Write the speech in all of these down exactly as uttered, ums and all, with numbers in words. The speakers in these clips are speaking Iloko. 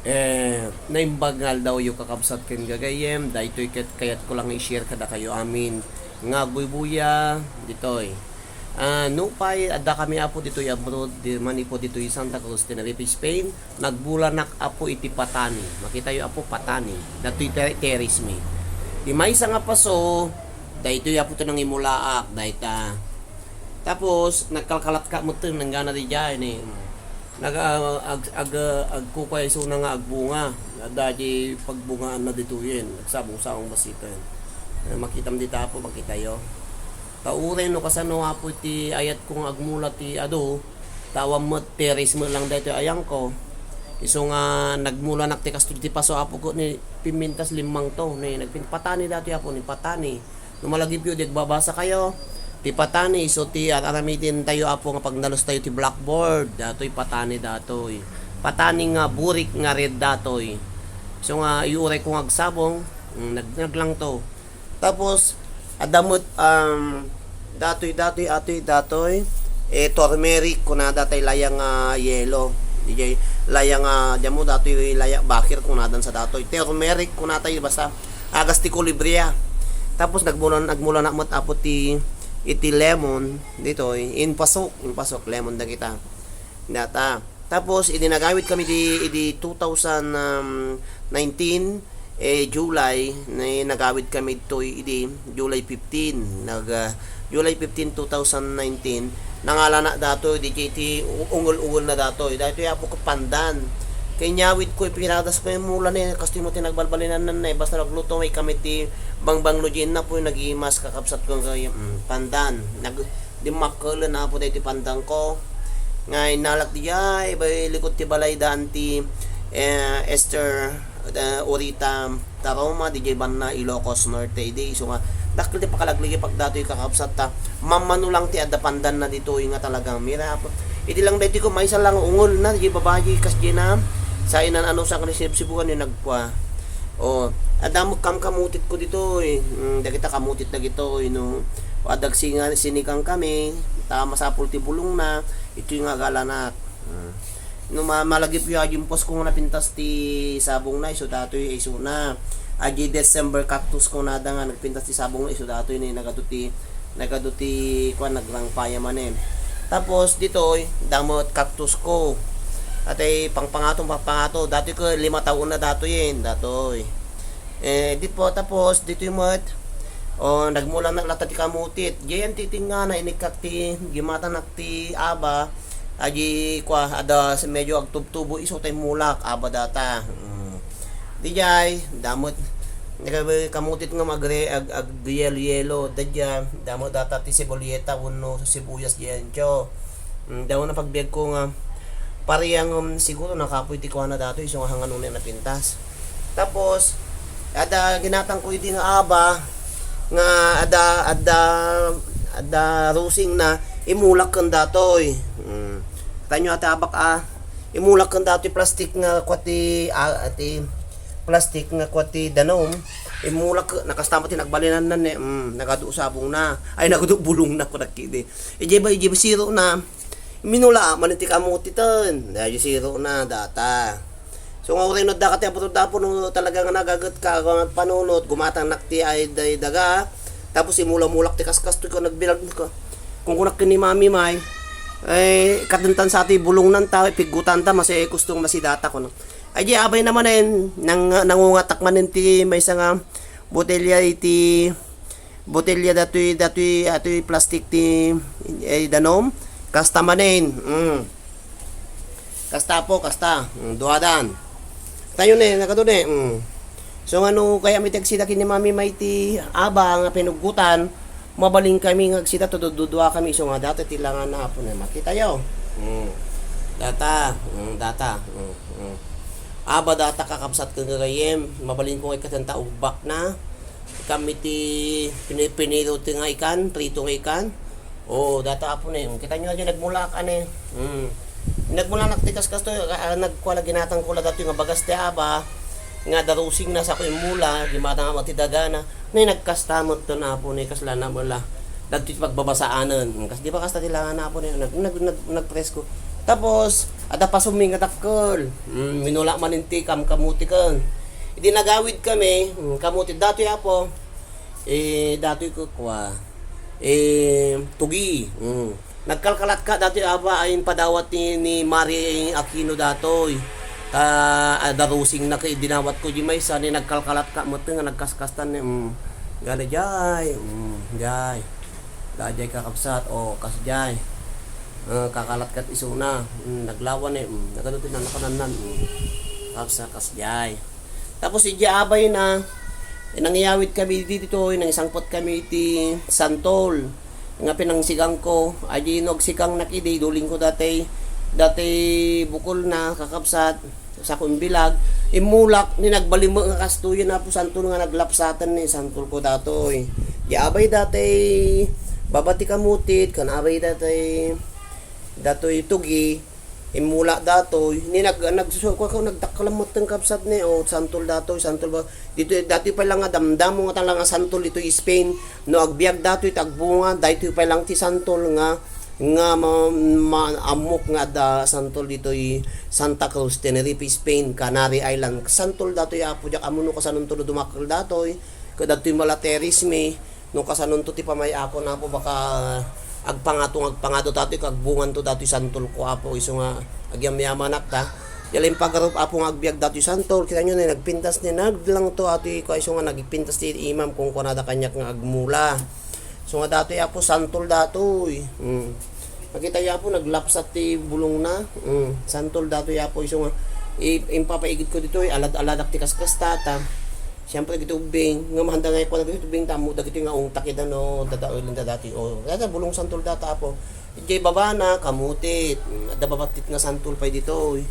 Eh, naimbag nga aldawyo, kakabsat ken gagayyem, daytoy ket kayatko lang i-share kadakayo amin nga agbuybuya ditoy. Ah, nupay adda kami, Apo, ditoy abroad, di, manipud ditoy Santa Cruz, Tenerife, Spain, nagbulanak, Apo, iti patani. Makitayo, Apo, patani. Datoy ter-, terrace mi. Ti maysa nga paso, daytoy, Apo, ti nangimulaak, dayta. Tapos, nagkalkalatka metten, nanggana didiay, ni, nag-, ah, ag-, ag-, agkukuay isuna nga agbunga. Adda di pagbungaanna ditoyen, nagsabong-sabong basiten. Eh, makitam dita, Apo, makitayo. Ta uray no kasano, Apo, ti ayatko nga agmula ti adu, ta awan met, terrace met lang daytoy ayangko. Isu nga nagmulanak ti kastoy ti paso, Apo, ko ni pimintas limmang to, ni nagpin-, patani datoy, Apo, ni patani. No malagipyo, di agbabasa kayo. Ti patani, isu ti ar-aramidentayo, Apo, nga pagnalustayo ti blackboard. Datoy patani datoy. Patani nga burik nga red datoy. Isu nga, uray ko nga agsabong, mm, nag-, naglangto. Tapos, adda met, um, datoy, datoy, atoy, datoy, eh, turmeric, kunada tay layang, ah, yelo. Didiay layang, ah, diammo datoy layang bakir, kunadan sa datoy. Turmeric, kunatay, basta, agas ti kolibria. Tapos, nagmula, nagmulanak met, Apo, ti, iti lemon, ditoy, impasok, impasok, lemon dagita. Data. Tapos, idi nagawid kami di, idi two thousand nineteen, eh, July, ni nagawid kami ditoy idi July fifteen. Nag, ah, July fifteen, two thousand nineteen, nangalanak datoy, di ti u-, ungol-ungol na datoy. Daytoy, Apo, ko pandan. Kay inyawid ko, ipiradas ko yung mula na yun. Kastoy mo ti nagbalbalinan na, eh. Basta nagluto, may kami ti bangbanglo di na po yung nag-imas, kakabsat ko, mm, pandan. Nag-, Dimmakkel, Apo, daytoy pandangko. Nga innalak diay, bay, likod ti balay da Auntie, eh, Esther, eh, Orita Taroma, didiay banna Ilocos Norte, idi. Isu nga, dakkel ti pakalagligipag datoy, kakabsat, ta mammano lang ti adda pandanna ditoy nga talagang mira, Apo. Idi lang daytoy ko, maysa lang ungol na, didiay babayi, kas diay na, sa inan ano, sa kanisibsibuan, yung nagkua. Oh, adda met kamkamutitko ditoy. Mm, dagita kamutit dagitoy, no. O, adda singa-, sinigang kami, ta masapul ti bulongna, itoy nga agalanak. Mm. No ma-, malagipyo, adi impos ko nga napintas ti sabongna, isu datoy, isuna. Adi December cactus ko nada nga nagpintas ti sabongna, isu datoy ni nagadu ti Nagadu ti kuan, nagrangpaya manen. Tapos ditoy, adda met cactus ko. Atay pangpangato, pangpangato. Datoy ko lima taon na datoy, eh, datoy. Eh, di po, tapos ditoy met, o, nagmulanak latta ti kamutit. Diay titingngana, inikkak ti, gimatanak ti aba, adi kua, adda medyo agtubtubo, isu tay mulak, aba data. Mm. Didiay, adda met, nagkabe-, kamutit nga magre-, ag-, agyelo-yelo, dadya, adda met data ti sibulieta wenno sibuyas diay ancho. Mm, adda met napagbiag ko nga, parehang, um, siguro nakapoy ti kuana datoy, isu nga hangan unay napintas. Tapos, adda ginatang ko idi nga aba, nga adda, adda, adda rusing na, imulak ken datoy. Mm. Tanyo ata abak a, Imulak ken datoy plastik nga kua ti, ah, ti plastik nga kua ti danum. Imulak, nakastama ti nagbalinanna, eh. Mm, nagadu sabongna. Ay, nagadu bulongna, kunak idi. Idiay ba, idiay ba sirona? Minula manen ti kamutiten. Daydi sirona, data. So, nga uray no adda ka ti abroad, Apo, no talaga nga nagagetka, nga panunot, gumatangnak ti ay, day daga. Tapos imula-mulak ti kaskas, to ikaw nagbilag ka. Kung kunak ken ni Mami May, ay, kadentan sa ti bulongnan ta, piggutan ta, masi, eh, kustong masi data ko, no? Ay, di abay na manen, nang, nangungatak manen ti maysa nga botelya iti, botelya datoy, datoy, atoy plastik ti, eh, danum. Kasta manen, mm. Kasta, Apo, kasta. Mm, duadan. Tayo ne, nagadu ne. Mm. So, nga no kayatmi ti agsida ken ni Mami May ti aba nga pinuggutan, mabalinkami nga agsida, to dudua kami, isu nga data ti langan na, Apo, ne, makitayo. Mm. Data, mm, data. Mm, mm. Aba data, kakabsat ken gagayyem, mabalinko nga ikkan ta ugbakna. Kami ti pini-, piniro ti nga ikan, prito nga ikan. Oo, data, Apo, ne. Kitaenyo, adi nagmulaak, ane. Mm. Nagmulanak ti kaskas to, ah, nagkua la, ginatang ko la datoy nga bagas ti aba, nga darusing na sa ko imula, gimata nga ti dagana. Ne, nagkasta met ton, Apo, ne, kasla na met la. Datoy ti pagbabasaanen. Mm, kas, di ba kasta ti langan, Apo, ne, nag-, nag-, nag-, nagpresko. Tapos, Adda pasomi nga dakkel. Mm, minula man inti kamkamutiken. Idi nagawidkami, mm, kamuti datoy, Apo. Eh, datoy kukua. Eh, tugi. Mm. Nagkalkalatka datoy, Apo, ay padawat ni, ni Mari Aquino datoy. Ta, adda rusingna ket dinawatko di maysa, ni nagkalkalatka met nga nagkaskastan ni, mm. Gana jay. Mm, jay. Dajay kakabsat, o, kas jay. Eh, kakalatka isuna. Mm, naglawan, eh. Mm, nagano ti nanakanannan. Mm. Kabsa, kas jay. Tapos, idiay abayna, eh, nangyawidkami ditoy, nangisangpetkami iti santol. Nga pinangsiganko, adi no agsikangnak idi, idulingko datoy, datoy bukolna, kakabsat. Sa ko imbilag, immulak, ni nagbalin met nga kastoyen, Apo, santol nga naglapsaten ni santolko datoy. Di abay datoy, baba ti kamutit, ken abay datoy, datoy tugi, immulak datoy, ni nag-, nagsusuko ko, nagdakkelan met ti kabsat ni, o, santol datoy, santol ba, ditoy, datoy pay lang nga damdamo nga talaga nga santol ditoy Spain, no agbiag datoy, ti agbunga, daytoy pay lang ti santol nga nga ma-, maammok nga adda santol ditoy Santa Cruz, Tenerife, Spain, Canary Island. Santol datoy, Apo, diak ammo no kasanonto no dumakkel datoy. Ket adtoy malaterismi, no kasanonto ti pamay-akon, Apo, baka agpangato nga agpangado datoy, kagbunganto datoy santolko, Apo, isu nga agyamyamanak ta. Diak la impagarup, Apo, nga agbiag datoy santol. Kitaenyo ni nagpintas ni nagdlangto, atoy, isu nga nagpintas ti imam, kunkunada kaniak nga agmula. Isu nga datoy, Apo, santol datoy. Mm. Nakitayo, Apo, naglapsat ti bulongna. Mm. Santol datoy, Apo, isu nga i-, impapaigidko ditoy, alad-aladak ti kaskasta, ta. Siempre, dagiti ubbing, nga mahanda nga ikuan dagiti ubbing, ta ammo dagiti nga ungtak ida no dadaelen da dati. O, data bulong santol data, Apo. Idiay babana, kamutit. Mm, adda babattit nga santol pay ditoy.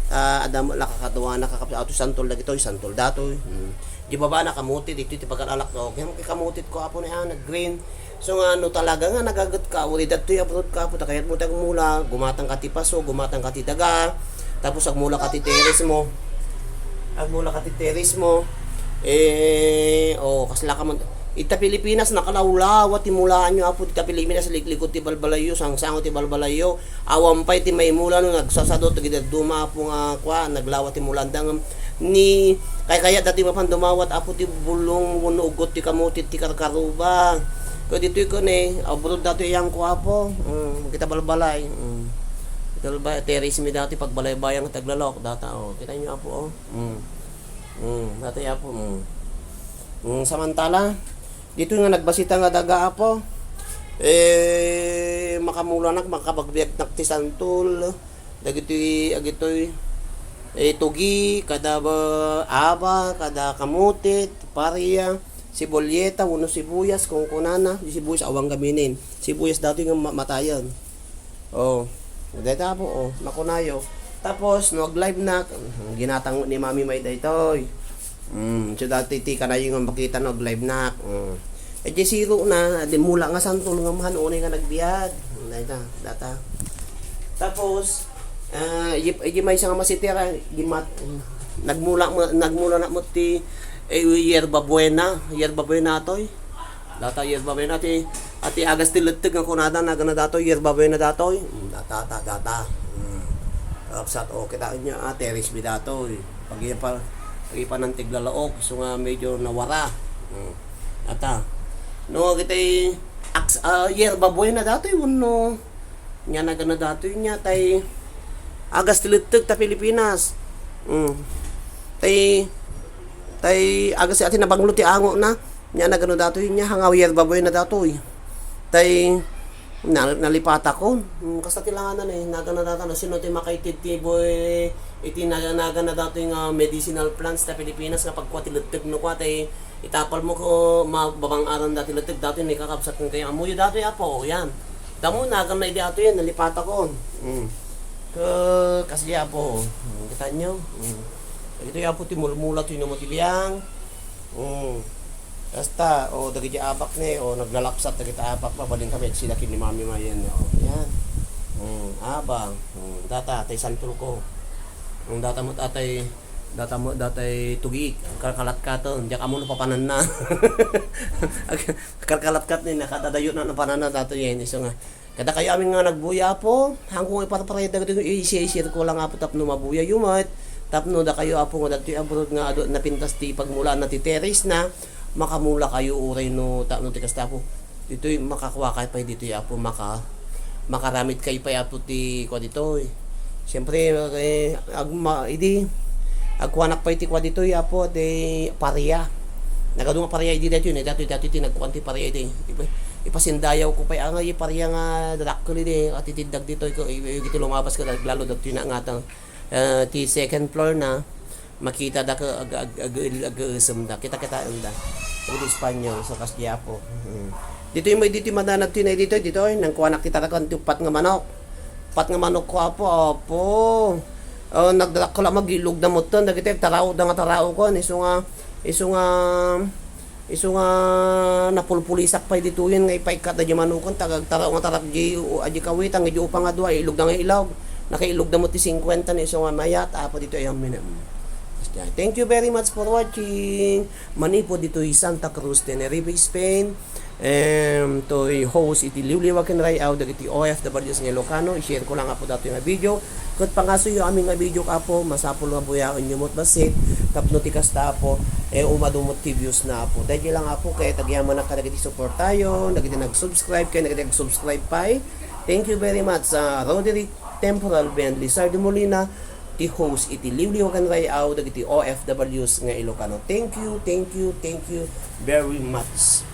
Ah, adda la kakaduana, kakap-, ato santol dagitoy, santol datoy. Mm. Di babana, kamutit, ditoy ti pagal-alak, o, kaya kamutit ko, Apo, na, ah, nag-green. So nga, no talaga nga nagaget ka, uri dagtoy abroad ka, Apo, ta kayat mo ti agmula, gumatang ka ti paso, gumatang ka ti daga, tapos agmula ka ti terrace mo. Agmula ka ti terrace mo. Eh, o, kasla ka man. Ita Pilipinas, nakalawlawa ti mulaanyo, Apo, ita Pilipinas, liklikod ti balbalayyo, sangsango ti balbalayyo. Awan pay ti maimula no nagsasado, ti gidadduma, Apo, nga, kua, naglawa ti mulaanda, ngem ni, kaykayat dati mapan dumawat, Apo, ti bulong wenno uggot ti kamutit ti karkaruba. Ket ditoy ken, eh, abroad datoy yan ko, Apo. Mm, kita balbalay. Mm. Kita balbalay, terrace mi dati, pagbalaybayang ti aglalok, data, o. Kitaenyo, Apo, o. Mm. Mm, dati, Apo, mm. Mm, samantala, ditoy nga nagbasita nga daga, Apo. Eh, makamulanak, makabagbiagnak ti santol. Dagitoy, agitoy, eh, tugi, kada ba, aba, kada kamutit, paria, sibulieta, wenno sibuyas, kunkunana. Di sibuyas, awan gaminen. Sibuyas datoy nga ma-, matayen. O, dayta, Apo, o, makunayo. Tapos, no, ag-live nak, ginatang ni Mami May daytoy. Mm, so dati ti kanayo nga makita no ag-live nak. Mm. E di siro na, di mula nga santol nga man, unay nga nagbiag. Dayta, data. Tapos, ah, iji, iji maysa nga masitira, di mat-, nagmula mo, nagmula na mo ti, eh, yerba buena, yerba buena toy. Data yerba buena ti, ati agas ti letteg nga kunada, nagana datoy, yerba buena datoy. Mm, data, data, data. Mm. Kapsat, o, kitaenyo, ah, terrace mi datoy. Pag-, pag-, pagipanan ti aglalaok, isu nga medyo nawara. Mm. Ata. No, kitay, aks-, ah, yerba buena datoy, wenno, nia nagana datoy, nia tay, agas ti letteg ta Pilipinas. Mm. Tay, tay, agas ti ati nabanglo ti ango na. Nia nagano datoy, nia hangaw yerba buena datoy. Tay, na-, nalipatakon. Mm, kasta ti langanan, eh, nagana data, no, sino ti makaitid ti boy, iti naga-, nagana datoy nga medicinal plants ta Pilipinas nga pagkua ti letteg no kua, tay, itapal mo ko, ma-, babang-aran dati letteg datoy, ni kakabsat ken kayo, ammoyo datoy, Apo, yan. Damo, nagan na idi ato yan, nalipatakon. Mm. Ke-, kasi, Apo, mm, kitaenyo? Mm. Itoy, Apo, ti mulmula, ti no mo ti biang. Mm. Basta, o, dagiti abak ni, o, naglalapsat dagiti abak, mabalin kami, sila kin ni Mami Mayen, o, yan. Mm, abang. Mm, data, tay santol ko. Mm, data mo, atay, data mo, datay tugi, kalkalatkaton, diak ammo no papananna. Kalkalatkat ni, nakatadayo na, no pananna, dato yan, isu nga. Kadakayo amin nga nagbuya, Apo, haanko nga iparparayda dagitoy, i-share-share ko lang, Apo, tapno mabuyayo met, tapno dakayo, Apo, nga dagitoy abroad nga adu, napintas ti pagmulaanna ti terrace na, makamula kayo uray no, tapno ti kasta, Apo. Ditoy, makakuakay pay ditoy, Apo, maka-, makaramidkay pay, Apo, ti kua ditoy. Siyempre, eh, ag-, ma-, idi, agkuanak pay ti kua ditoy, Apo, ti paria. Nagadu nga paria idi daytoy, ne, daytoy, daytoy ti nagkuan ti paria idi. Ipa-, ipasindayawko pay, ah, nga, i paria nga dakkel idi, atitiddag ditoy, ko, i-, i-, iti lumabas ka, lalo daytoy na nga, ah, ti second floor na, makita da ka, ag-, ag-, ag-, ag-, agasemda. Kita-kitaenda. Iti Espanyol, sa Kasdi, Apo. Mm. Ditoy mo, ditoy madanag ti na ditoy, ditoy. Nangkuanak ti tarakan ti uppat nga manok. Uppat nga manok ko, Apo, Apo. Oh, nagdadakkel a magilog da metten. Dagiti taraw da nga taraw ko. Isu nga, isu nga, isu nga napulpulisak pay ditoyen nga ipaikkat da di manokon. Tagagtaraw nga tarak di, o, adi kawitang, adi upang a dua, ilog da nga ilog. Nakailog da mo ti singkwenta ni isu nga mayat. Apo, ditoy ang minem. Thank you very much for watching. Manipud ditoy Santa Cruz, Tenerife, Spain. Em, toy host iti liwliwa ken ray-aw dagiti O F Ws nga Ilocano. I-share ko lang, Apo, datoy nga video. Ket pangasuyo amin nga video, Apo, masapul nga buyaenyo met bassit tapno ti kasta, Apo, eh, umadu met ti views na, Apo. Daydi lang, Apo, ket agyamanak kadagiti suportayon, dagiti nag-subscribe, ken dagiti nag-subscribe pay. Thank you very much, ah, Roderick Temporal Ben Lizardo Molina, ti host iti liwliwa ken ray-aw dagiti O F Ws nga Ilocano. Thank you, thank you, thank you very much.